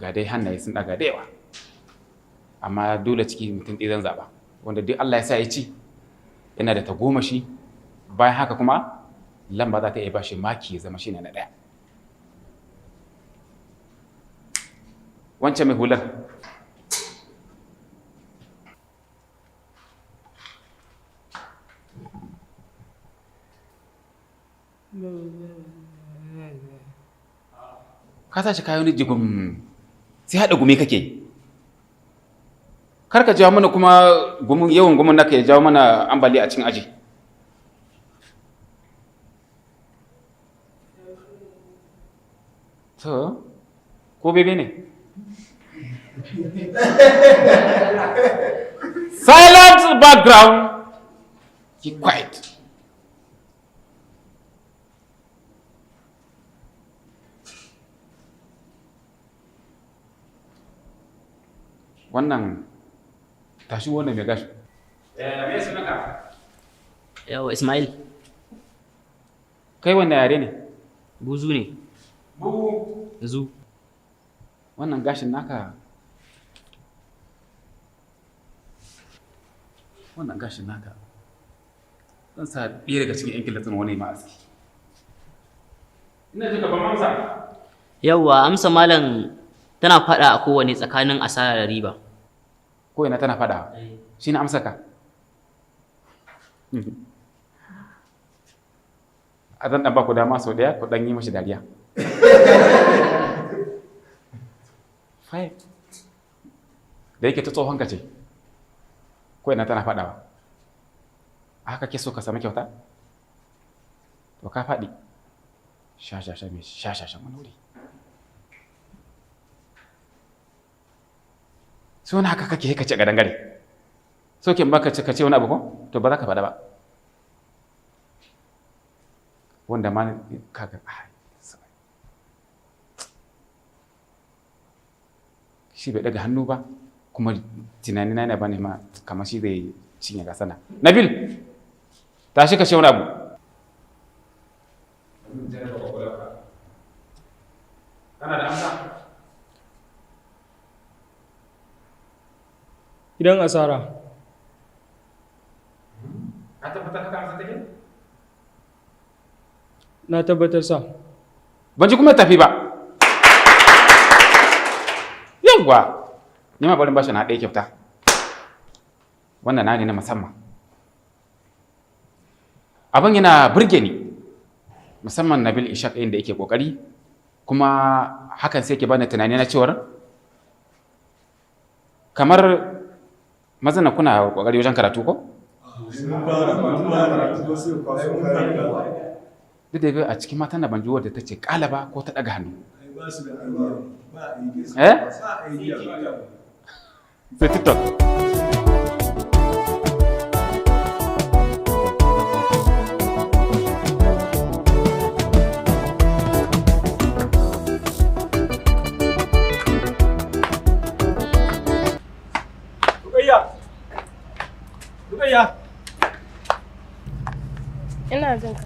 Ga dai hannaye sun daga da yawa, amma dole ciki mutum ɗaya zan zaɓa, wanda duk Allah ya sa ya ci yana da tagomashi. Bayan haka kuma lamba za ta iya bashi maki ya zama shine na ɗaya. Wancan mai hular. Ka tashi kayo ni jigum, sai haɗa gumi kake yi. Kar ka jawo mana kuma gumin, yawan gumin naka ya jawo mana ambaliya a cikin aji. To, ko bebe ne? Silent background. Keep quiet. Wannan, tashi, wannan mai gashi. Me sunanka? Yawa, Ismail. Kai wannan yare ne? Buzu ne. Bu. Zu. Wannan gashin naka. Wannan gashin naka. Zan sa ɗaya daga cikin 'yan kilatsin wani ma aski. Ina ji ka ban amsa. Yawa, amsa malam, tana faɗa a kowane tsakanin asara da riba. Ko ina tana faɗa. Shi ne amsa ka. A zan ɗan ba ku dama sau ɗaya ku ɗan yi mashi dariya. Five. Da yake ta tsohon ka ce. Ko ina tana faɗawa. A haka ke so ka sami kyauta? To ka faɗi. Sha sha sha mai sha sha sha wani wuri. Sai wani haka kake ka ce ga dangare. So ke baka ce ka ce wani abu ko? To ba za ka faɗa ba. Wanda ma kaga ai, shi bai daga hannu ba, kuma tunani na yana bani ma kamar shi zai cinye gasa na. Nabil, tashi ka ce wani abu. Kana da amsa? Idan asara. Ka tabbatar haka amsa take? Na tabbatar sa. Ban ji kuma tafi ba. Yawwa, ni ma barin bashi na ɗaya kyauta. Wannan na ne na musamman. Abin yana burge ni, musamman Nabil Ishaq inda yake kokari, kuma hakan sai ke bani tunani na cewar kamar mazana kuna kokari wajen karatu ko? Duk da a cikin matan da ban ji wadda ta ce ƙala ba ko ta ɗaga hannu. Eh? Sai TikTok. Rukayya! Rukayya! Ina jin ka.